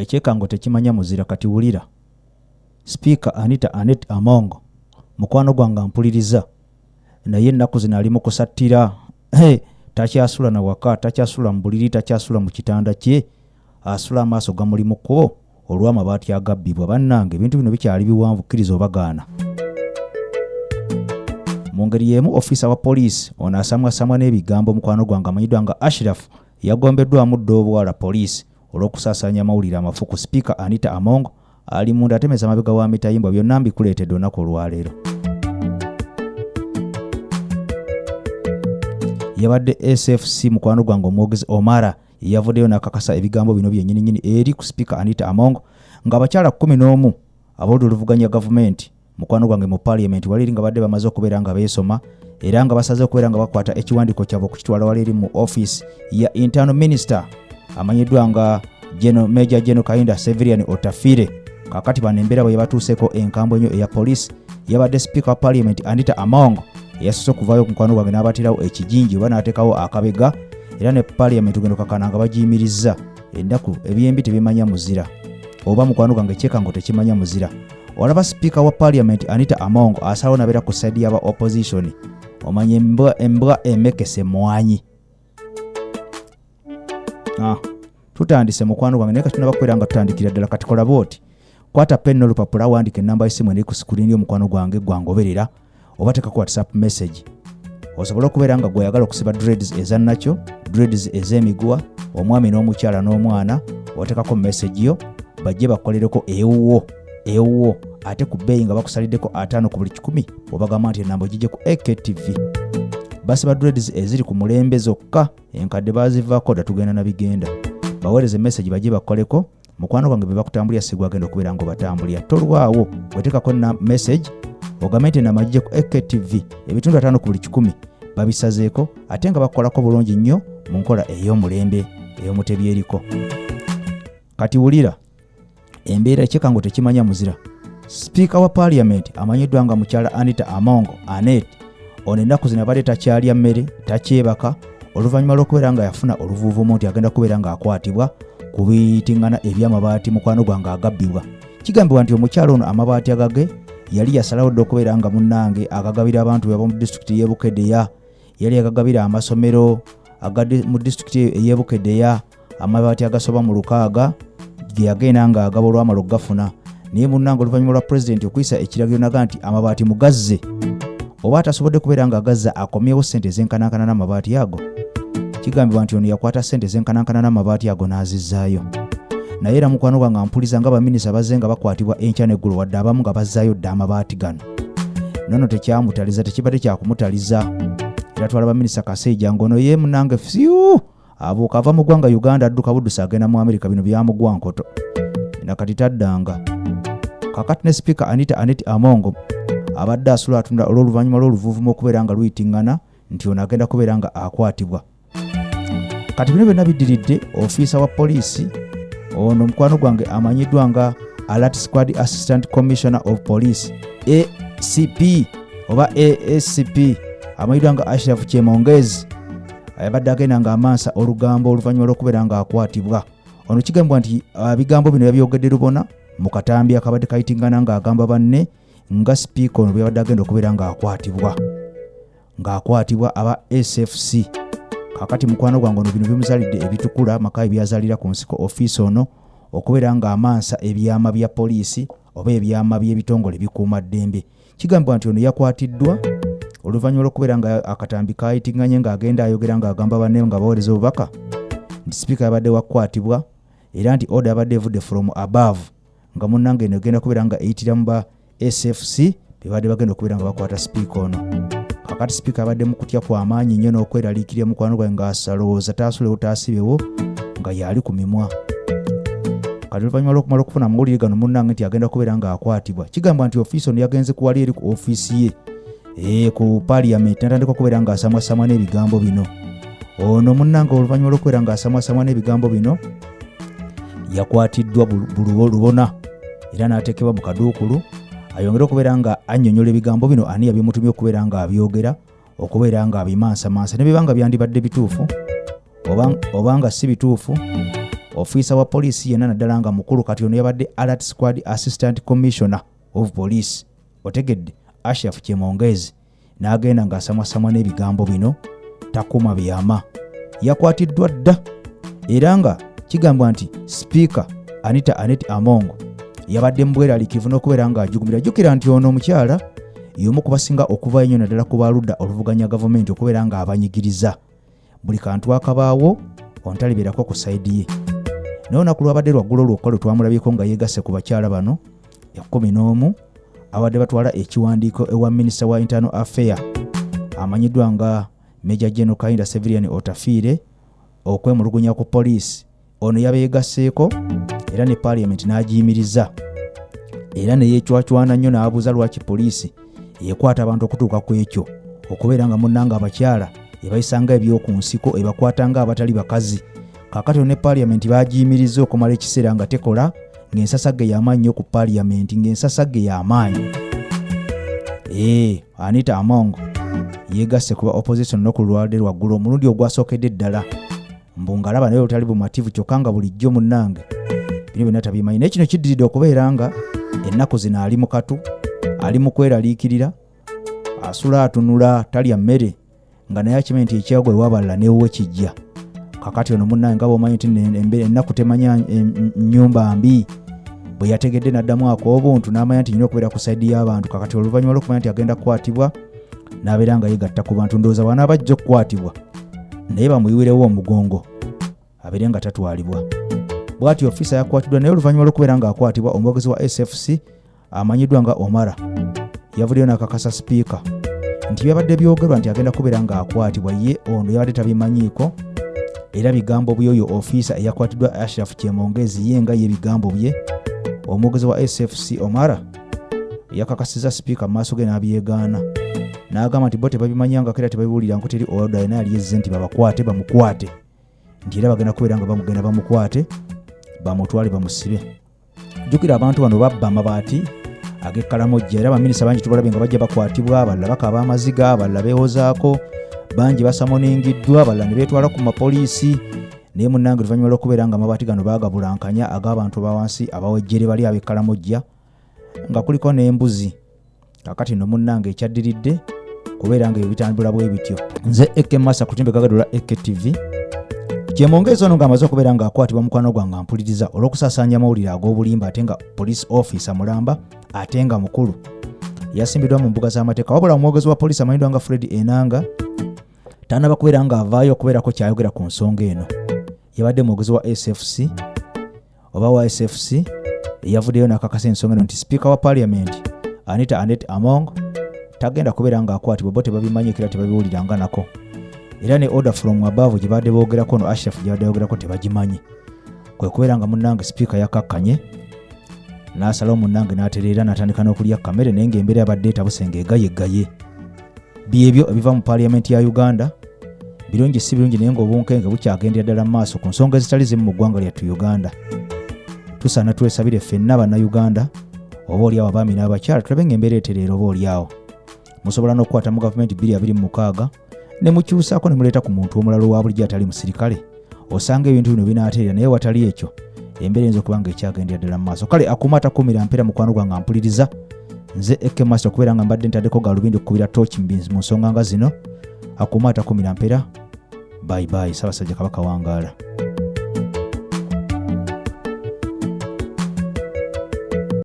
Ekyekango tekimanya muzira. Kati wulira Sipiika Anita Annet Among, mukwano gwange ampuliriza, naye ennaku zino ali mu kusattira. Takyasula na waka, takyasula mu buliri, takyasula mu kitanda kye, asula amaaso gamuli mu kkubo olw'amabaati agabbibwa. Bannange, ebintu bino bikyali biwanvu, kkiriza obagaana. Mu ngeri y'emu, ofiisa wa poliisi ono asamwasamwa n'ebigambo, mukwano gwange amanyiddwa nga Ashraf, yagombeddwamu dda obwala poliisi olw'okusaasaanya amawulire amafu ku Sipiika Anita Among ali munda atemeza amabega wa mitayimbwa. Byonna mbikuleetedde olunaku olwaleero. Yabadde SFC mukwano gwange omwogezi Omara yavuddeyo n'akakasa ebigambo bino byennyininyini eri ku Sipiika Anita Among, ng'abakyala 11 ab'oludda oluvuganya gavumenti, mukwano gwange, mu parliament wali eri nga badde bamaze okubeera nga beesoma era nga basaze okubeera nga bakwata ekiwandiiko kyabwe okukitwala wali eri mu office ya internal minister amanyiddwa nga Major General Kahinda Severian Otafire. Kakati bano embeera bwe yabatuuseeko enkambwe ennyo eya poliisi, yabadde sipiika wa parliament Anita Among eyasoose okuvaayo ku mukwano gwange n'abaterawo ekijinji oba n'ateekawo akabega, era ne parliament genda okakana nga bagiyimirizza ennaku. Ebyembi tebimanya muzira, oba mukwano gwange kyekango tekimanya muzira. Olaba sipiika wa parliament Anita Among asalawo nabeera ku side y'aba opposition, omanya embwa emekese mwanyi. Tutandise mukwano gwange, naye katunaba kubeera nga tutandikira ddala. Kati kola bwoti, kwata pen n'olupapula, wandika enamba y'essimu eri ku screen y'omukwano gwange gwangoberera, oba tekako WhatsApp message, osobole okubeera nga gweyagala okusiba dreads eza nakyo, dreads ez'emiguwa, omwami n'omukyala n'omwana. Otekako message yo, bajje bakolereko ewuwo ewuwo, ate ku bbeeyi nga bakusaliddeko 50 ku buli 100. Obagamba nti enamba ogijje ku AKTV, basiba dreads eziri ku mulembe zokka, enkadde bazivaako dda, tugenda na bigenda. Baweereze message bajje bakoleko, mukwano gwange. Bye bakutambulira si gwagenda okubeera nga obatambulira. Tolwawo, wetekako na message ogambe nti enamba gijje ku AKTV, ebitundu 50 ku buli 100 babisazeeko, ate nga bakolako bulungi nnyo mu nkola ey'omulembe ey'omutebi eriko. Kati wulira embeera, ekyekango tekimanya muzira. Sipiika wa parliament amanyiddwa nga mukyala Anita Among Anet, ono ennaku zino abadde takyalya mmere, takyebaka, oluvannyuma lw'okubeera nga yafuna oluvuuvumo nti agenda kubeera ng'akwatibwa ku biyitiŋŋana eby'amabaati, mukwano gwange, agabbibwa. Kigambibwa nti omukyala ono amabaati agage yali yasalawo dda okubeera nga munnange agagabira abantu be ab'omu disitulikiti y'e Bukedeya. Yali agagabira amasomero mu disitulikiti ey'e Bukedeya, amabaati agasoba mu 6 ge yagenda ng'agaba olwamala okugafuna. Naye munnange, oluvannyuma lwa pulezidenti okuyisa ekiragiro naga nti amabaati mugazze, oba atasobodde kubeera ng'agazza akomyewo ssente ezenkanankana n'amabaati ago, kigambibwa nti ono yakwata ssente ezenkanankana n'amabaati ago n'azizzaayo. Naye era mukwano gwange ampuliza, nga baminisita bazze nga bakwatibwa enkya n'eggulo, wadde abamu nga bazzaayo dda amabaati gano, nono tekyamutaliza, tekibadde kyakumutaliza. Era twalaba minisita Kaseija ng'ono ye munange fyu abuuka ava mu ggwanga Uganda, adduka buddusi agenda mu Amerika. Bino byamugwa nkoto, nakati taddanga. Kakati ne sipiika Anita Anet Among abadde asula atunda olw'oluvannyuma lw'oluvuuvumo okubeera nga luyitiŋŋana nti ono agenda kubeera nga akwatibwa. Kati bino byonna biddiridde ofiisa wa poliisi ono, mukwano gwange amanyiddwa nga Alert Squad Assistant Commissioner of Police, ACP oba ASCP, amanyiddwa nga Ashraf Chemonges, abadde agenda nga amansa olugambo oluvannyuma lw'okubeera nga akwatibwa. Ono kigambibwa nti ebigambo bino yabyogedde lubona mu katambi akabadde kayitingana ng'agamba banne nga sipiika ono bwe yabadde agenda okubeera ng'akwatibwa aba SFC. Kakati mukwano gwange ono bino bimuzalidde ebitukula makayi byazalira ku nsiko, ofiisi ono okubeera ng'amansa ebyama bya poliisi oba ebyama by'ebitongole bikuuma ddembe. Kigambibwa nti ono yakwatiddwa oluvannyuma lw'okubeera nga akatambi kayitinganye ng'agenda ayogera ng'agamba banne nga baweereza obubaka nti sipiika yabadde wakukwatibwa, era nti order yabadde evudde from above, nga munnange eno egenda kubeera nga eyitira mu ba SFC bebadde bagenda okubeera nga bakwata sipiika ono. Kakati sipiika abadde mu kutya kw'amaanyi nnyo n'okweraliikirira, mukwano gwange, ng'asalowooza taasulewo taasibewo nga yali ku mimwa. Kati oluvannyuma lw'okumala okufuna amawulire gano, munnange, nti agenda kubeera ng'akwatibwa, kigambwa nti ofiisi ono yagenze kuwali eri ku ofiisi ye ku parliament, natandika okubeera ng'asamwasamwa n'ebigambo bino. Ono munnange oluvannyuma lw'okubeera ng'asamwasamwa n'ebigambo bino, yakwatiddwa lubona era n'ateekebwa mu kaduukulu ayongere okubeera nga annyonnyola ebigambo bino, ani yabimutumye okubeera ng'abyogera, okubeera ng'abimansamansa, ne biba nga byandibadde bituufu oba nga si bituufu. Ofiisa wa poliisi yenna naddala nga mukulu, kati ono yabadde Alert Squad Assistant Commissioner of Police, otegedde, Ashraf Chemonges, n'agenda ng'asamwasamwa n'ebigambo bino takuma byama. Yakwatiddwa dda era nga kigambwa nti Sipiika Anita Annet Among yabadde mu bweraliikirivu n'okubeera ng'ajugumira. Jjukira nti ono omukyala y'omu ku basinga okuva ennyo naddala ku baludda oluvuganya gavumenti okubeera ng'abanyigiriza buli kantu akabaawo, ontalibeerako ku sayidi ye. Naye olunaku lwabadde lwaggulo lwokka lwe twamulabyeko nga yeegasse ku bakyala bano 11 abadde batwala ekiwandiiko ewa minisita wa Internal Affair amanyiddwa nga Major General Kahinda Severian Otafiire okwemulugunya ku poliisi. Ono yabeegasseeko era ne paaliyamenti n'agiyimiriza era ne yeecwacwana nnyo n'abuuza lwaki poliisi ekwata abantu okutuuka ku ekyo okubeera nga munnanga abakyala ebayisanga eby'oku nsiko, ebakwata nga abatali bakazi. Kaakati ne paaliyamenti baagiyimiriza okumala ekiseera nga tekola, ng'ensasagge y'amaanyi nnyo ku paaliyamenti, ng'ensasagge y'amaanyi. Ee, Anita Among yeegasse ku ba opposition olunaku lwadde lwaggulo omulundi ogwasookedde ddala, mbu ng'alaba naye obutali bumativu, kyokka nga bulijjo munnange bino byonna tabimanyi. Naye kino kiddiridde okubeera nga ennaku zino ali mu katu, ali mu kweraliikirira, asula atunula, talya mmere, nga naye akimanyi nti ekyagwa ewabalala newuwe kijja. Kakati ono munnange nga bwomanyi nti ennaku temanya nnyumba mbi, bwe yategedde n'addamu ak'obuntu n'amanya nti nyina okubeera ku sayidi y'abantu. Kakati oluvannyuma lw'okumanya nti agenda kukwatibwa, n'abeera nga yegatta ku bantu. Ndowooza bw'anaaba ajja okukwatibwa naye bamuyiwirewo omugongo abeere nga tatwalibwa. Bw'atyo ofiisa yakwatiddwa, naye oluvannyuma lw'okubeera ng'akwatibwa, omwogezi wa SFC amanyiddwa nga Omara yavuddeyo n'akakasa sipiika nti byabadde byogerwa nti agenda kubeera ng'akwatibwa ye ono yabadde tabimanyiiko, era bigambo by'oyo ofiisa eyakwatiddwa Ashraf Chemonges ye nga ye bigambo bye. Omwogezi wa SFC Omara yakakasiza sipiika mu maaso ge n'abyegaana n'agamba nti bo tebabimanyangako era tebabiwulirangako, teri order yonna yali ezze nti babakwate bamukwate, nti era bagenda kubeera nga bamugenda bamukwate bamutwale bamusibe. Jjukira abantu bano babba amabaati ag'ekkalamojja, era baminisita bangi tubalabye nga bajja bakwatibwa, abalala bakaaba amaziga, abalala beewozaako, bangi basamoningiddwa, abalala ne beetwala ku mapoliisi. Naye munnange oluvannyuma lw'okubeera nga amabaati gano baagabulankanya ag'abantu ba wansi abawejjere bali ab'ekkalamojja nga kuliko n'embuzi, kakati no munnange ekyaddiridde kubeera nga ebyo bitambula bwe bityo. Nze Ek Masa ku timbe gagadula Ek TV. Kyemongezi ono ng'amaze okubeera ng'akwatibwa, mukwano gwange ampuliriza, olw'okusaasaanya amawulire ag'obulimba ate nga police officer mulamba ate nga mukulu, yasimbiddwa mu mbuga z'amateeka. Wabula omwogezi wa poliisi amanyiddwa nga Fred Enanga tanaba kubeera ng'avaayo okubeerako kyayogera ku nsonga eno. Yabadde mwogezi wa SFC oba wa SFC eyavuddeyo n'akakasa ensonga eno nti sipiika wa parliament Anita Annet Among tagenda kubeera ng'akwatibwa, bo tebabimanyi era tebabiwuliranga nako, era ne order from above gye baadde boogerako no Ashraf gye badde boogerako tebagimanyi. Kwe kubeera nga munnange sipiika yakkakkanye n'asalawo munnange n'atereera n'atandika n'okulya kamere, naye ng'embeera yabadde etabuse ng'egayeggaye. Byebyo ebiva mu paaliyamenti ya Uganda, birungi si birungi, naye ng'obunkenke bukyagendera ddala mu maaso ku nsonga ezitali zimu mu ggwanga lyattu Uganda. Tusaana twesabire ffenna Bannayuganda, oba oliawo abaami n'abakyala, tulabe ng'embeera etereera. Oba oliawo musobola n'okukwata mu gavumenti 2026 ne mukyusaako ne muleeta ku muntu omulala owa bulijjo atali musirikale, osanga ebintu bino binaatereera. Naye watali ekyo, embeera eyinza okuba nga ekyagendera ddala mu maaso. Kale akuuma atakuumira mpeera, mukwano gwange ampuliriza, nze Ek Master okubeera nga mbadde ntaddeko galubindi okukubira tooki mu nsonga nga zino. Akuuma atakuumira mpeera, bye bye. Ssaabasajja Kabaka wangaala.